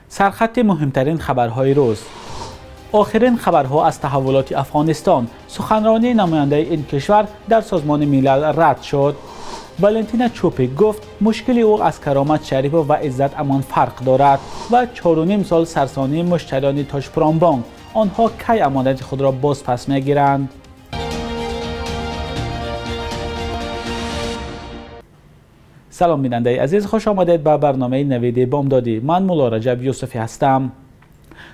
Сархати муҳимтарин хабарҳои рӯз. Охирин хабарҳо аз таҳаввулоти Афғонистон. Суханронии намояндаи ин кишвар дар Созмони Милал рад шуд. Валентина Чупик гуфт мушкили ӯ аз Каромат Шарипов ва Иззат Амон фарқ дорад. Ва 4.5 сол сарсонии муштариёни Тоҷпромбонк. Онҳо кай амонати худро бозпас мегиранд? Салом бинандаи азиз, хуш омадед ба барномаи Навиди Бомдодӣ. Ман Мулло Раҷаб Юсуфӣ ҳастам.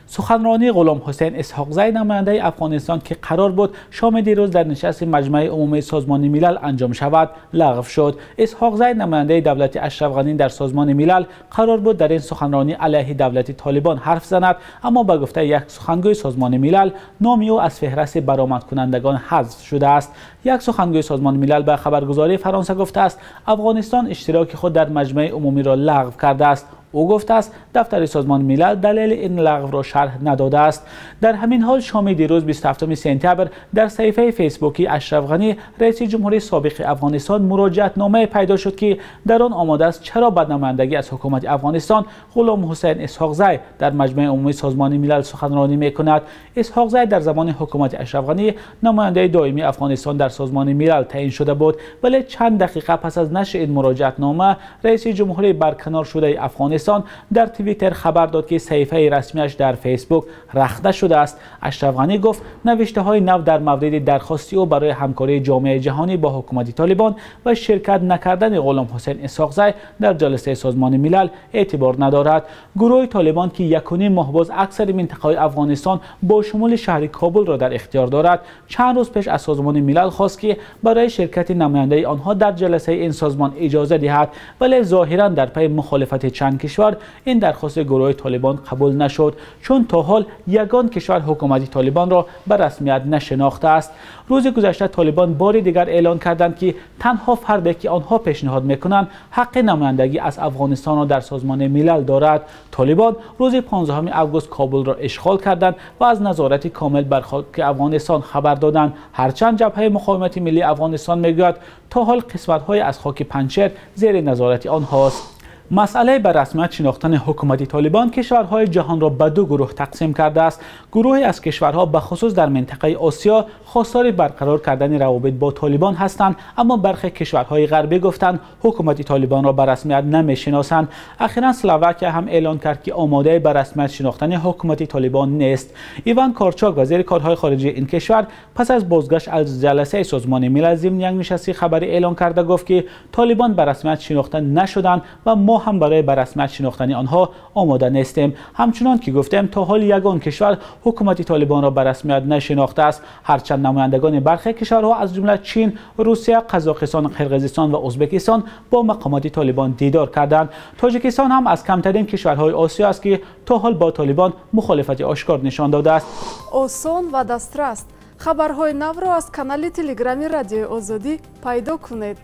Суханронии Ғуломҳусайн Исҳоқзай, намояндаи Афғонистон, ки қарор буд шоми дирӯз дар нишасти Маҷмаи Умумии Созмони Милал анҷом шавад, лағв шуд. Исҳоқзай, намояндаи давлати Ашраф Ғанӣ дар Созмони Милал, қарор буд дар ин суханронӣ алайҳи давлати Толибон ҳарф занад, аммо ба гуфтаи як сухангӯи Созмони Милал номи ӯ аз феҳристи баромадкунандагон ҳазф шудааст. Як сухангӯи Созмони Милал ба хабаргузории Фаронса гуфтааст, Афғонистон иштироки худ дар Маҷмаи Умумиро лағв кардааст. Ӯ гуфтааст, дафтари Созмони Милал далели ин лағвро шарҳ надодааст. Дар ҳамин ҳол шоми дирӯз 27 сентябр дар саҳифаи фейсбуки Ашраф Ғанӣ, раиси ҷумҳурии собиқи Афғонистон, муроҷиатномае пайдо шуд, ки дар он омадааст чаро ба намояндагӣ аз ҳукумати Афғонистон Ғуломҳусайн Исҳоқзай дар Маҷмаи Умумии Созмони Милал суханронӣ мекунад. Исҳоқзай дар замони ҳукумати Ашраф Ғанӣ намояндаи доимии Афғонистон дар Созмони Милал таъин шуда буд, вале чанд дақиқа пас аз нашри ин муроҷиатнома раиси ҷумҳурии барканор шудаи Афғонистон дар Твиттер хабар дод, ки саҳифаи расмиаш дар Фейсбук рахта шудааст. Ашраф Ғанӣ гуфт навиштаҳои нав дар мавриди дархости ӯ барои ҳамкории ҷомеаи ҷаҳонӣ бо ҳукумати Толибон ва ширкат накардани Ғуломҳусайн Исҳоқзай дар ҷаласаи Созмони Милал эътибор надорад. Гурӯҳи Толибон, ки 1.5 моҳ боз аксари минтақаҳои Афғонистон бо шумули шаҳри Кобулро дар ихтиёр дорад, чанд рӯз пеш аз Созмони Милал хост, ки барои ширкати намояндаи онҳо дар ҷаласаи ин созмон иҷоза диҳад, вале зоҳиран дар пайи мухолифати чанд кишвар ин дархости гурӯҳи Толибон қабул нашуд, чун то ҳол ягон кишвар ҳукумати Толибонро ба расмият нашинохтааст. Рӯзи гузашта Толибон бори дигар эълон карданд, ки танҳо фарде ки онҳо пешниҳод мекунанд ҳаққи намояндагӣ аз Афғонистонро дар Созмони Милал дорад. Толибон рӯзи 15 август Кобулро ишғол карданд ва аз назорати комил бар хоки Афғонистон хабар доданд. Ҳарчанд ҷабҳаи муқовимати миллии Афғонистон мегӯяд то ҳол қисматҳое аз хоки Панҷшер зери назорати онҳост. Масъалаи ба расмият шинохтани ҳукумати Толибон кишварҳои ҷаҳонро ба ду гурӯҳ тақсим кардааст. Гурӯҳе аз кишварҳо ба хусус дар минтақаи Осиё хостори барқарор кардани равобит бо Толибон ҳастанд, аммо бархе кишварҳои ғарбӣ гуфтанд ҳукумати Толибонро ба расмият намешиносанд. Охиран Словакия ҳам эълон кард, ки омодаи ба расмият шинохтани ҳукумати Толибон нест. Иван Корчок, вазири корҳои хориҷии ин кишвар, пас аз бозгашт аз ҷаласаи Созмони Милал зимни як нишасти хабарӣ эълон карда гуфт, ки Толибон ба расмият шинохта нашуданд ва мо ҳам барои ба расмият шинохтани онҳо омода нестем. Ҳамчунон ки гуфтем, то ҳол ягон кишвар ҳукумати Толибонро ба расмият нашинохтааст. Ҳарчанд намояндагони бархе кишварҳо аз ҷумла Чин, Русия, Қазоқистон, Қирғизистон ва Ӯзбекистон бо мақомоти Толибон дидор карданд. Тоҷикистон ҳам аз камтарин кишварҳои Осиё аст, ки то ҳол бо Толибон мухолифати ошкор нишон додааст. Осон ва дастрас хабарҳои навро аз канали Телеграми Радиои Озодӣ пайдо кунед.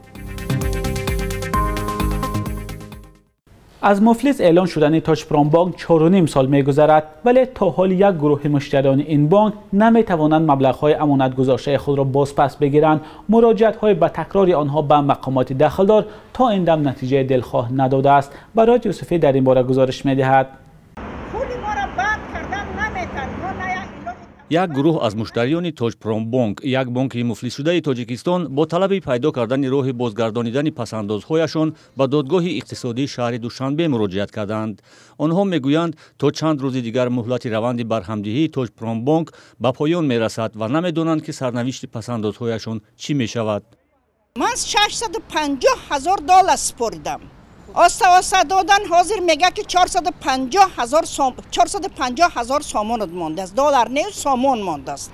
Аз муфлис эълон шудани Тоҷпромбонк 4.5 сол мегузарад, вале то ҳол як гурӯҳи муштариёни ин бонк наметавонанд маблағҳои амонатгузоштаи худро бозпас бигиранд. Муроҷиатҳои ба такрори онҳо ба мақомоти дахлдор то ин дам натиҷаи дилхоҳ надодааст. Барот Юсуфӣ дар ин бора гузориш медиҳад. Як гурӯҳ аз муштариёни Тоҷпромбонк, як бонки муфлисшудаи Тоҷикистон, бо талаби пайдо кардани роҳи бозгардонидани пасандозҳояшон ба додгоҳи иқтисодии шаҳри Душанбе муроҷиат карданд. Онҳо мегӯянд, то чанд рӯзи дигар муҳлати раванди барҳамдиҳии Тоҷпромбонк ба поён мерасад ва намедонанд, ки сарнавишти пасандозҳояшон чӣ мешавад. Ман 650 ҳазор доллар супоридам. Оста-оста додан, ҳозир мега, ки 450 ҳазор сомон мондааст. Доллар не, сомон мондааст.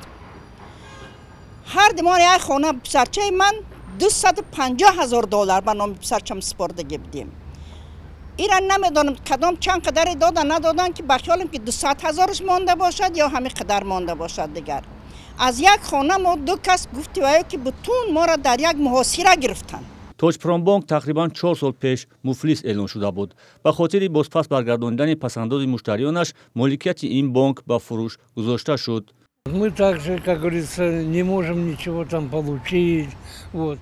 Ҳар димон як хона писарчаи ман 250 ҳазор доллар ба номи писарчам супордагӣ будем. Ира намедонам кадом чанд қадаре додан надодан, ки ба хаёлам ки 200 ҳазораш монда бошад ё ҳамин қадар монда бошад дигар. Аз як хона мо ду кас гуфти ваё, ки бутун моро дар як муҳосира гирифтанд. Тоҷпромбонк тақрибан 4 сол пеш муфлис эълон шуда буд. Ба хотири бозпас баргардонидани пасандози муштариёнаш моликияти ин бонк ба фурӯш гузошта шуд. Мы также, как говорится, не можем ничего там получить. Вот.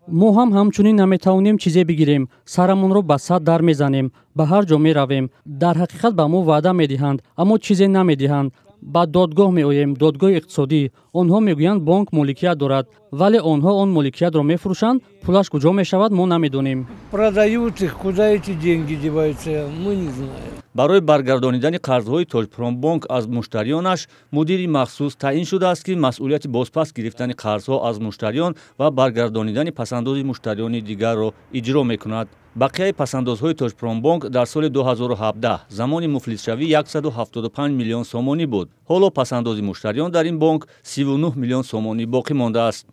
Мо ҳам ҳамчунин наметавонем чизе бигирем, сарамонро ба сад дар мезанем, ба ҳар ҷо меравем. Дар ҳақиқат ба мо ваъда медиҳанд, аммо чизе намедиҳанд. Ба додгоҳ меоем, додгоҳи иқтисодӣ. Онҳо мегӯянд, бонк моликият дорад, вале онҳо он моликиятро мефурӯшанд, пулаш куҷо мешавад, мо намедонем. Продают их, куда эти деньги деваются, мы не знаем. Барои баргардонидани қарзҳои Тоҷпромбонк аз муштариёнаш мудири махсус таъин шудааст, ки масъулияти бозпас гирифтани қарзҳо аз муштариён ва баргардонидани пасандози муштариёни дигарро иҷро мекунад. Бақияи пасандозҳои Тоҷпромбонк дар соли 2017 замони муфлисшавӣ 175 миллион сомонӣ буд. Ҳоло пасандози муштариён дар ин бонк 39 миллион сомонӣ боқӣ мондааст.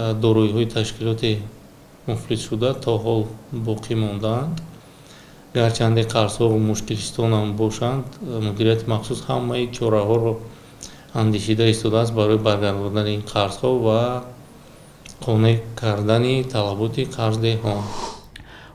Дороиҳои ташкилоти муфлисшуда то ҳол боқӣ мондаанд. Гарчанде қарзҳо мушкилистонам бошанд, мудирияти махсус ҳамаи чораҳоро андешида истодааст барои баргардондани ин қарзҳо ва қонеъ кардани талаботи қарздиҳон.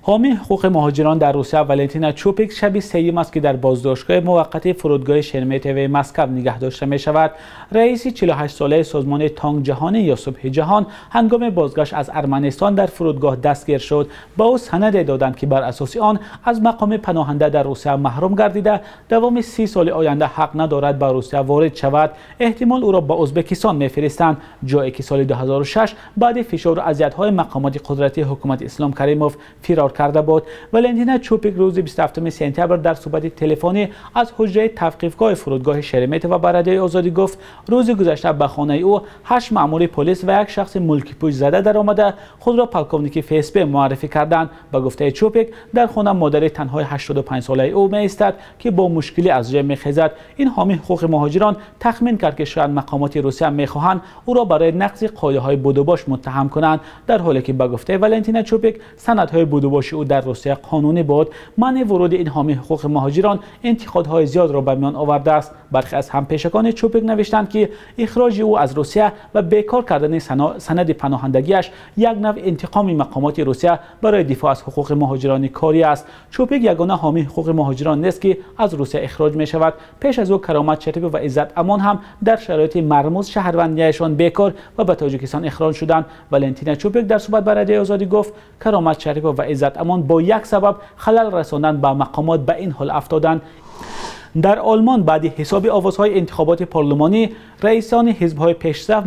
Ҳомии ҳуқуқи муҳоҷирон дар Русия Валентина Чупик шаби сеюм аст, ки дар боздоштгоҳи муваққатии фурудгоҳи Шереметьевои Москва нигаҳ дошта мешавад. Раиси 48-солаи созмони Тонг ҷаҳонӣ ё Субҳи ҷаҳон ҳангоми бозгашт аз Арманистон дар фурудгоҳ дастгир шуд. Ба ӯ санаде доданд, ки бар асоси он аз мақоми паноҳанда дар Русия маҳрум гардида, давоми 30 соли оянда ҳақ надорад ба Русия ворид шавад. Эҳтимол ӯро ба Ӯзбекистон мефиристанд, ҷое ки соли 2006 баъди фишору азиятҳои мақомоти қудратии ҳукумати Ислом Каримов фирор карда буд. Валентина Чупик рӯзи 27 сентябр дар суҳбати телефонӣ аз ҳуҷраи тавқифгоҳи фурудгоҳи Шереметьево ба Радиои Озодӣ гуфт, рӯзи гузашта ба хонаи ӯ 8 маъмури полис ва як шахси мулкипӯш зада даромада худро полковники ФСБ муаррифӣ карданд. Ба гуфтаи Чупик, дар хона модари танҳои 85-солаи ӯ меистад, ки бо мушкилӣ аз ҷой мехезад. Ин ҳомии ҳуқуқи муҳоҷирон тахмин кард, ки шояд мақомоти Русия мехоҳанд ӯро барои нақзи қоидаҳои будубош муттаҳам кунанд, дар ҳоле ки ба гуфтаи Валентина Чупик санадҳои будубоши ӯ дар Русия қонунӣ буд. Манъи вуруди ин ҳомии ҳуқуқи муҳоҷирон интиқодҳои зиёдро ба миён овардааст. Бархе аз ҳампешакони Чупик навиштанд, ки ихроҷи ӯ аз Русия ва бекор кардани санади паноҳандагиаш як навъ интиқоми мақомоти Русия барои дифоъ аз ҳуқуқи муҳоҷирони корӣ аст. Чупик ягона ҳомии ҳуқуқи муҳоҷирон нест, ки аз Русия ихроҷ мешавад. Пеш аз ӯ Каромат Шарипов ва Иззат Амон ҳам дар шароити мармуз шаҳрвандиашон бекор ва ба Тоҷикистон ихроҷ шуданд. Валентина Чупик дар суҳбат ба Радиои Озодӣ гуфт, Каромат Шарипов ва Иззат Амон бо як сабаб халал расондан ба мақомот ба ин ҳол афтоданд. Дар Олмон баъди ҳисоби овозҳои интихоботи парлумонӣ раисони ҳизбҳои пешсаф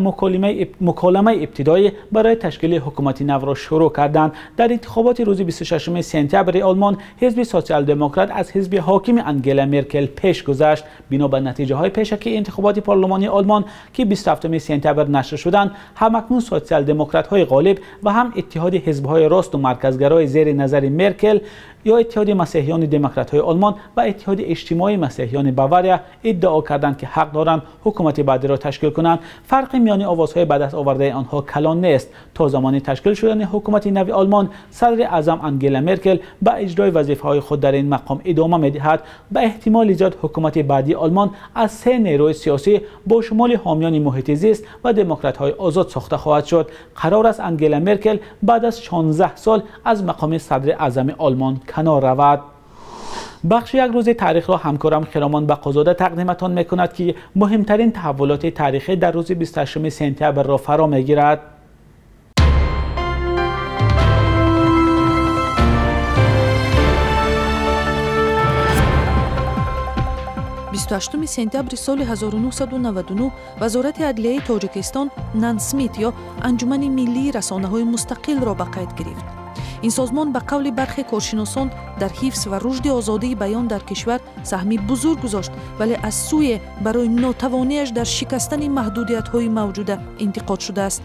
муколамаи ибтидоӣ барои ташкили ҳукумати навро шурӯъ карданд. Дар интихоботи рӯзи 26 сентябри Олмон ҳизби сотсиал-демократ аз ҳизби ҳокими Ангела Меркел пеш гузашт. Бино ба натиҷаҳои пешакии интихоботи парлумонии Олмон, ки 27 сентябр нашр шуданд, ҳамакнун сотсиал-демократҳои ғолиб ва ҳам иттиҳоди ҳизбҳои росту марказгарои зери назари Меркел ё иттиҳоди масеҳиёни демократҳои Олмон ва иттиҳоди иҷтимоии масеҳиёни Бавария иддао карданд, ки ҳақ доранд ҳукумати баъдиро ташкил кунанд. Фарқи миёни овозҳои ба даст овардаи онҳо калон нест. То замони ташкил шудани ҳукумати нави Олмон садри аъзам Ангела Меркел ба иҷрои вазифаҳои худ дар ин мақом идома медиҳад. Ба эҳтимоли зиёд ҳукумати баъдии Олмон аз се нерӯи сиёсӣ бо шумоли ҳомиёни муҳити зист ва демократҳои озод сохта хоҳад шуд. Қарор аст Ангела Меркел баъд аз 16 сол аз мақоми садри аъзами Олмон канор равад. Бахши як рӯзи таърихро ҳамкорам Хиромон Бақозода тақдиматон мекунад, ки муҳимтарин таҳаввулоти таърихӣ дар рӯзи 28 сентябрро фаро мегирад. 28 сентябри соли 1999 Вазорати адлияи Тоҷикистон Нансмит ё Анҷумани миллии расонаҳои мустақилро ба қайд гирифт. Ин созмон ба қавли бархе коршиносон дар ҳифз ва рушди озодии баён дар кишвар саҳми бузург гузошт, вале аз сӯе барои нотавониаш дар шикастани маҳдудиятҳои мавҷуда интиқод шудааст.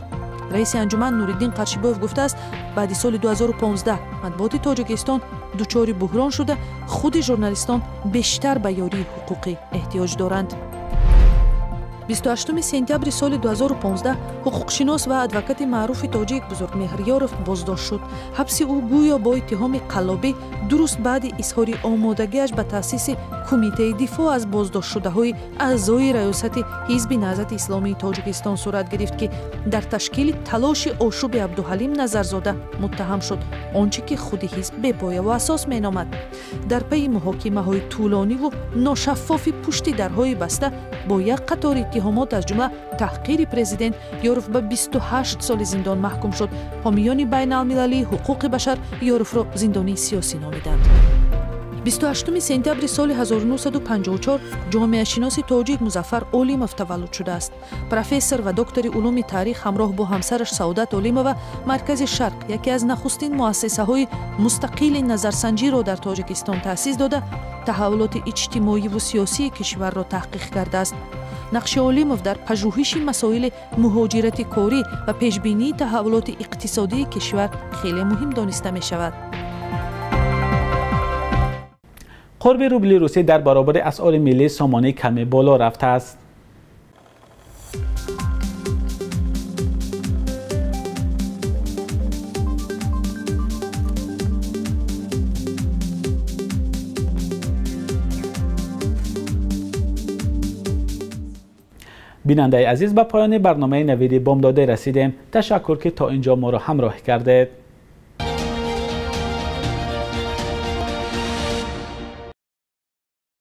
Раиси анҷуман Нуриддин Қаршибоев гуфтааст, баъди соли 2015 матбуоти Тоҷикистон дучори буҳрон шуда, худи журналистон бештар ба ёрии ҳуқуқӣ эҳтиёҷ доранд. 28 сентябри соли 2015 ҳуқуқшинос ва адвокати маъруфи тоҷик Бузургмеҳр Ёров боздошт шуд. Ҳабси ӯ гӯё бо иттиҳоми қаллобӣ дуруст баъди изҳори омодагиаш ба таъсиси кумитаи дифоъ аз боздоштшудаҳои аъзои раёсати ҳизби Наҳзати Исломии Тоҷикистон сурат гирифт, ки дар ташкили талоши ошӯби Абдуҳалим Назарзода муттаҳам шуд, он чӣ ки худи ҳизб бепояву асос меномад. Дар пайи муҳокимаҳои тӯлониву ношаффофи пушти дарҳои баста Бо як қатор иттиҳомот, аз ҷумла таҳқири президент, Ёров ба 28 соли зиндон маҳкум шуд. Ҳомиёни байналмилалии ҳуқуқи башар Ёровро зиндонии сиёсӣ номиданд. 28 сентябри соли 1954 ҷомеашиноси тоҷик Музаффар Олимов таваллуд шудааст. Профессор ва доктори улуми таърих ҳамроҳ бо ҳамсараш Саодат Олимова Маркази Шарқ, яке аз нахустин муассисаҳои мустақили назарсанҷиро дар Тоҷикистон таъсис дода, таҳаввулоти иҷтимоиву сиёсии кишварро таҳқиқ кардааст. Нақши Олимов дар пажӯҳиши масоили муҳоҷирати корӣ ва пешбинии таҳаввулоти иқтисодии кишвар хеле муҳим дониста мешавад. Қурби рубли русӣ дар баробари асъори миллии сомонӣ каме боло рафтааст. Бинандаи азиз, ба поёни барномаи Навиди Бомдода расидем. Ташаккур, ки то инҷо моро ҳамроҳӣ кардед.